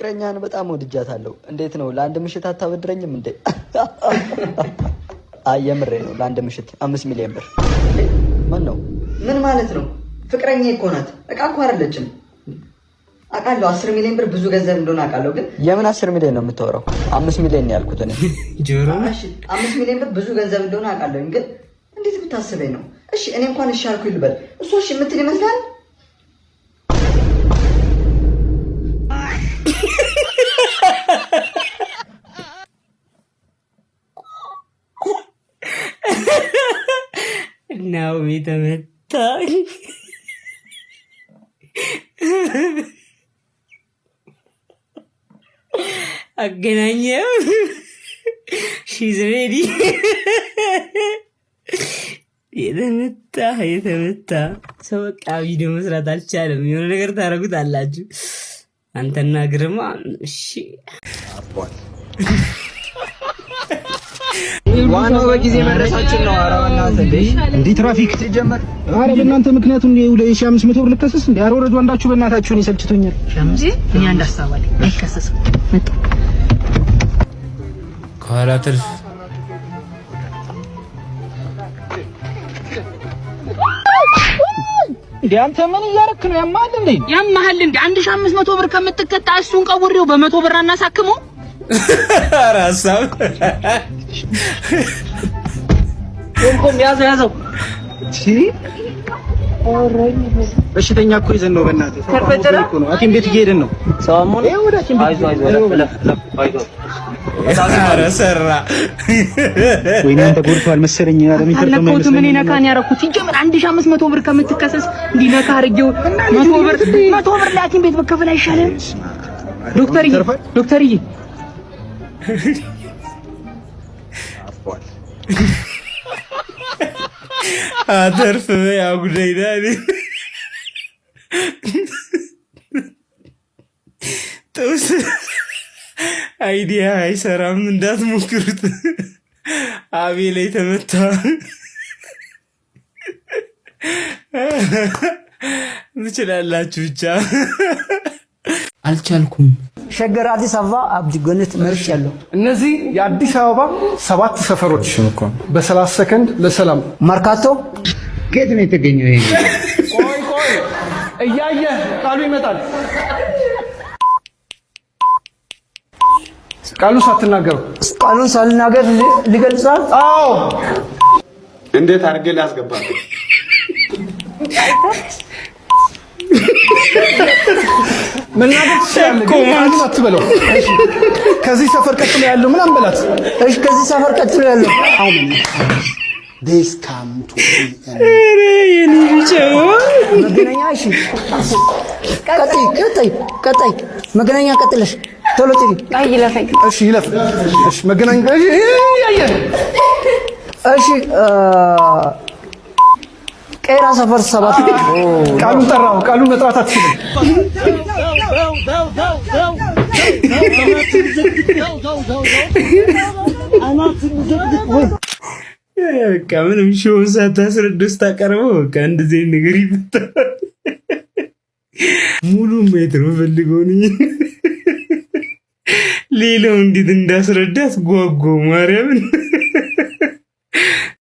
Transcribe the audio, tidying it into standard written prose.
ፍቅረኛህን በጣም ወድጃታለሁ። እንዴት ነው ለአንድ ምሽት አታበድረኝም እንዴ? አይ የምሬ ነው። ለአንድ ምሽት 5 ሚሊዮን ብር። ምን ነው? ምን ማለት ነው? ፍቅረኛ እኮ ናት። እቃ እኮ አይደለችም። አውቃለሁ 10 ሚሊዮን ብር ብዙ ገንዘብ እንደሆነ አውቃለሁ። ግን የምን 10 ሚሊዮን ነው የምታወራው? 5 ሚሊዮን ነው ያልኩት እኔ። ጆሮ። እሺ 5 ሚሊዮን ብር ብዙ ገንዘብ እንደሆነ አውቃለሁ። ግን እንዴት ብታስበኝ ነው? እሺ እኔ እንኳን እሺ አልኩኝ ልበል፣ እሷ እሺ የምትል ይመስላል? ናኦሚ ተመታ። አገናኘው። She's ready። የተመታ የተመታ ሰው በቃ ቪዲዮ መስራት አልቻለም። የሆነ ነገር ታደርጉት አላችሁ አንተና ግርማ። እሺ። ዋናው በጊዜ መድረሳችን ነው። ኧረ በእናትህ እንዴ! እንዲህ ትራፊክ ሲጀመር አረ በእናንተ ምክንያቱ እንዴ 500 ብር ልከሰስ እንዴ? አረ ወረዱ አንዳችሁ በእናታችሁ፣ እኔ ሰልችቶኛል። እኔ አንድ ሀሳብ አለኝ። አይከሰስም። መጣ። ከኋላ ትርፍ። እንዴ አንተ ምን እያረክ ነው? ያማል እንዴ? ያመሃል እንዴ? 1500 ብር ከምትቀጣ እሱን ቀውሬው በ100 ብር አናሳክመው። ኧረ ሀሳብ። ቆም፣ ያዘው ያዘው። በሽተኛ እኮ ይዘን ነው። በእናትህ ሰው እኮ ነው። ሐኪም ቤት እየሄድን ነው። ይኸው ወደ ሐኪም ቤት። ኧረ ሰራ። ወይኔ አንተ ጎድቷል መሰለኝ። ኧረ የሚተርፈው አልነካሁትም። እኔ ነካን ያደረኩት ሲጀምር 1500 ብር ከምትከሰስ እንዲህ ነካ አድርጌው 100 ብር 100 ብር ለሐኪም ቤት መከፈል አይሻልም? ዶክተርዬ፣ ዶክተርዬ። አተርፍ አጉደይዳ ጥብስ idea አይሰራም፣ እንዳትሞክሩት። አቤ ላይ ተመታ። ትችላላችሁ ብቻ። አልቻልኩም። ሸገር አዲስ አበባ አብዲ ገነት መርጭ ያለው። እነዚህ የአዲስ አበባ ሰባት ሰፈሮች በ30 ሰከንድ ለሰላም። መርካቶ። ከየት ነው የተገኘው ይሄ? ቆይ ቆይ፣ እያየህ ቃሉ ይመጣል። ቃሉ ሳትናገሩ። ቃሉን ሳልናገር ልገልጻል። አዎ። እንዴት አድርጌ ላስገባ? መናገር ትችላለህ፣ ግን ቃሉን አትበለው። እሺ፣ ከዚህ ሰፈር ቀጥሎ ያለው ምናምን በላት። እሺ፣ ከዚህ ሰፈር ቀጥሎ ያለው። የኔ ቢጫው። መገናኛ። እሺ፣ ቀጥይ ቀጥይ ቀጥይ፣ መገናኛ ቀጥለሽ ቶሎ ጥሪ። አይ ይለፈኝ። እሺ ይለፍ። እሺ መገናኛ፣ እሺ እያየህ። እሺ ቄራ ሰፈር 7። ቃሉን ጠራው። ቃሉን መጥራት አትችልም። በቃ ምንም show ሳታስረዱ ስታቀርበው በቃ እንደዚህ አይነት ነገር ይፈጠራል። ሙሉ ማየት ነው ፈልገው ነኝ። ሌላው እንዴት እንዳስረዳት ጓጓ ማርያምን።